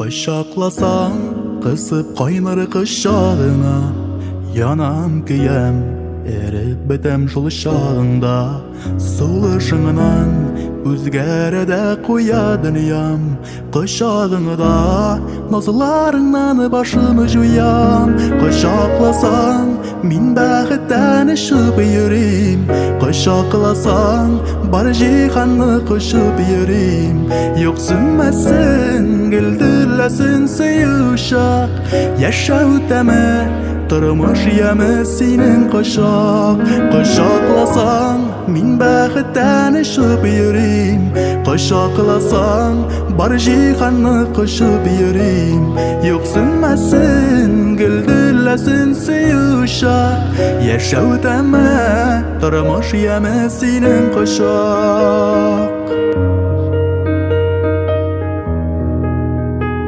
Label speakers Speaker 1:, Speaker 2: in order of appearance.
Speaker 1: Кочакласаң, кысып кайнар кочагыңа, Янам, көям, эреп бетәм шул чагыңда. Сулышыңнан үзгәрә дә куя дөньям. Кочагыңда назларыңнан башым җуям. Кочакласаң, мин бәхеттән очып йөрим. Кочакласаң, бар җиһанны кочып йөрим. Юк сүнмәсен, гөлдерләсен сөю чак. Яшәү тәме, тормыш яме синең кочак. Кочакласаң, мин бәхеттән очып йөрим. Кочакласаң, бар җиһанны кочып йөрим. Юк сүнмәсен, гөлдерләсен сөю чак. Яшәү тәме, тормыш яме синең кочак.